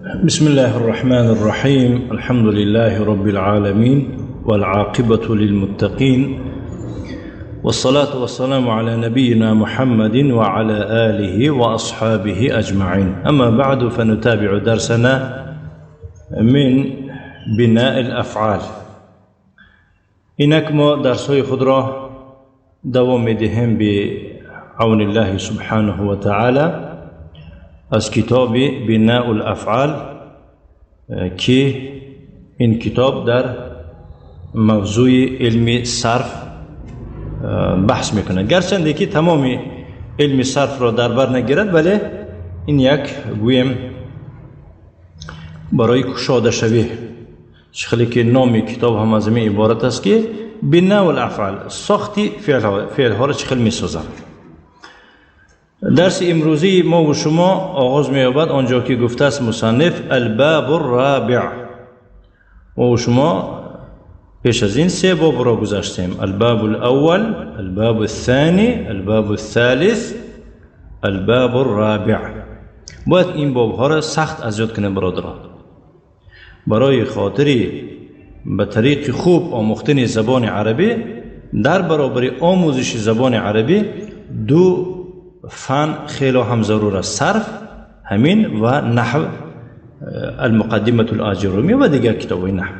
بسم الله الرحمن الرحيم. الحمد لله رب العالمين والعاقبة للمتقين والصلاة والسلام على نبينا محمد وعلى آله وأصحابه أجمعين. أما بعد، فنتابع درسنا من بناء الأفعال. اینک ما درس‌های خود را دوام می‌دهیم بعون الله سبحانه و تعالی از کتاب بناء الافعال که این کتاب در موضوع علم صرف بحث میکنه. گرچند که تمام علم صرف را در بر نگیرد، ولی این یک گویم برای کشاده شوی خیلی که نام کتاب هم از این عبارت است که بناء الافعال، ساختی فعلها را چخیل میسازند. درس امروزی ما و شما آغاز می‌یابد آنجا که گفته است مصنف الباب الرابع. ما و شما پیش از این سه باب را گذاشتیم: الباب الاول، الباب الثانی، الباب الثالث، الباب الرابع. باید این بابها را سخت از یاد کنیم برادران، برای خاطری به طریق خوب آموختن زبان عربی. در برابر آموزش زبان عربی دو فن خیلی هم ضرور است: صرف همین و نحو، المقدمة الآجرومی و دیگر کتاب‌های نحو.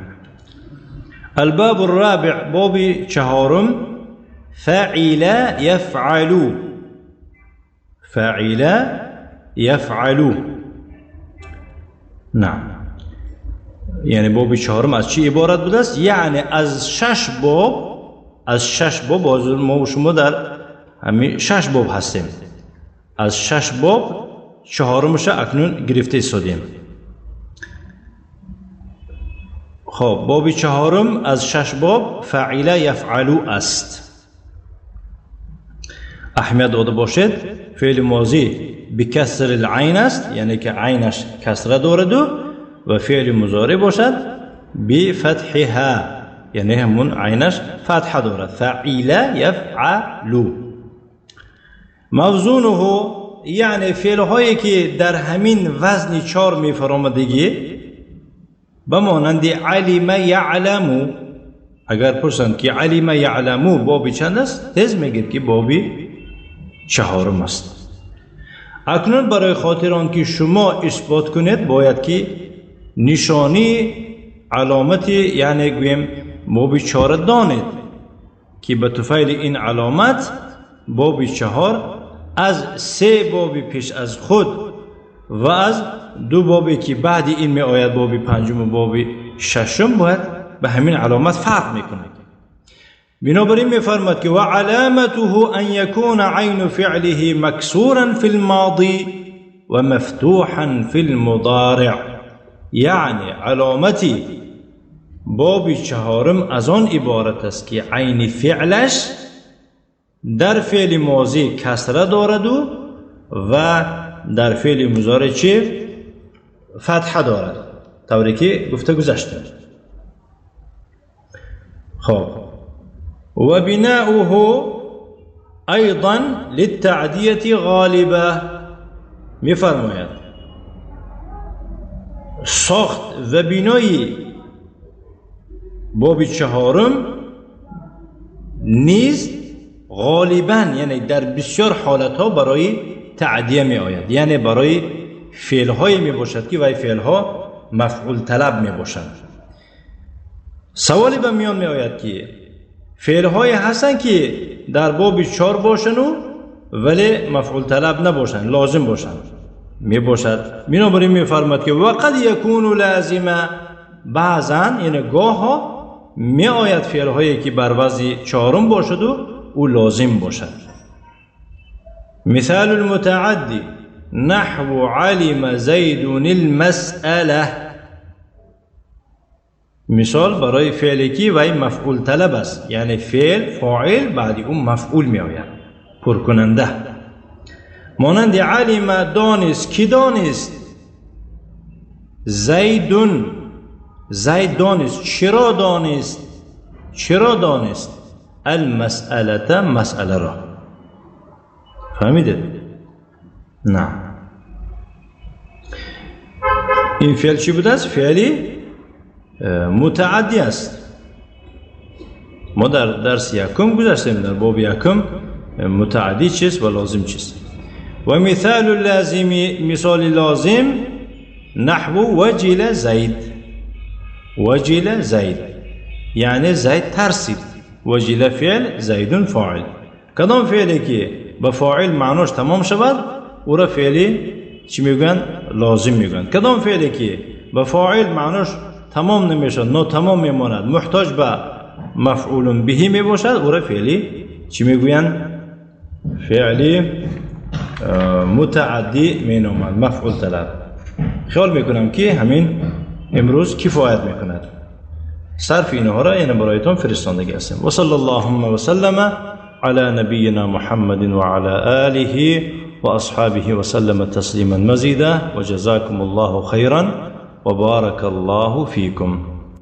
الباب الرابع، باب چهارم، فعل یفعل. فعل یفعل، نعم. یعنی باب چهارم از چی عبارت بوده است؟ یعنی از شش باب، از شش باب، باز ما و شما در همین شش باب هستیم، از شش باب چهارمش اکنون گرفته ایستادیم. خب، باب چهارم از شش باب فعل یفعلو است. اهمیت داده باشد، فعل ماضی بکسر العین است، یعنی که عینش کسره دارد، و فعل مضارع باشد بفتحها، یعنی همون عینش فتحه دارد. فعل یفعلو. موزونه یعنی فعل هایی که در همین وزن چهار میفرامدگی، به مانند علم یعلمو. اگر پرسند که علم یعلمو بابی چند است، تیز میگید که بابی چهارم است. اکنون برای خاطر آن که شما اثبات کنید، باید که نشانی علامت، یعنی گویم باب چهار دانید که به طفیل این علامت باب چهار از سه باب پیش از خود و از دو بابی که بعد این می آید، باب پنجم و باب ششم، باید به همین علامت فرق میکنه. بنابراین میفرماد که و علامته ان یکون عین فعله مکسورا فی الماضی و مفتوحا فی المضارع. یعنی علامتی باب چهارم از آن عبارت است که عین فعلش در فعل ماضی کسره دارد و در فعل مضارع چی؟ فتحه دارد، طوری که گفته گذشته. خب، و بناؤه ایضا للتعدیة غالبه. میفرماید ساخت و بنای باب چهارم نیز غالبا، یعنی در بسیار حالتها برای تعدیه می آید، یعنی برای فعلهای می باشد که وی فعلها مفعول طلب می باشند. سوالی به میان می آید که فعلهای هستند که در باب چهار باشند ولی مفعول طلب نباشند، لازم باشند، می باشد. بنابراین می فرماد که وقد یکون لازمه. بعضا، یعنی گاها می آید فعلهایی که بر وزن چهارم باشد و او لازم باشد. مثال المتعدی نحو علم زید المسأله. مثال برای فعلی که وی مفعول طلب است، یعنی فعل فاعل بعد اون مفعول می آید، پرکننده. مانند علم دانست. کی دانست؟ زیدون. زید دانست. چرا دانست؟ چرا دانست؟ المسأله، مسأله را. فهمیدید؟ نه. Ин феъл чӣ будааст? Феъли мутааддӣ аст. Мо дар дарси якум гузаштем, дар боби якум мутааддӣ чист ва лозим чист. Ва мисолу лозими, мисоли лозим наҳву ваҷила Зайд. Ваҷила Зайд яъне Зайд тарсид. Ваҷила феъл, Зайдун фоил. Кадом феъле ки ба фоил маънош тамом шавад, ӯро феъли чӣ мегӯянд? Лозим мегӯянд. Кадом феъле ки ба фоил маънош тамом намешавад, нотамом мемонад, муҳтоҷ ба мафъулун биҳӣ мебошад, ӯро феъли чӣ мегӯянд? Феъли мутааддӣ меноманд, мафъул талаб. Хиёл мекунам ки ҳамин имрӯз кифоят мекунад. Сарфи инҳоро яъне бароятон фиристондагӣ ҳастем. Ва салла Аллоҳумма ва саллама ала набийина Муҳаммадин ва ала олиҳи ва асҳобиҳи ва саллама таслиман мазида ва ҷазакумуллоҳу хайран ва баракаллоҳу фикум.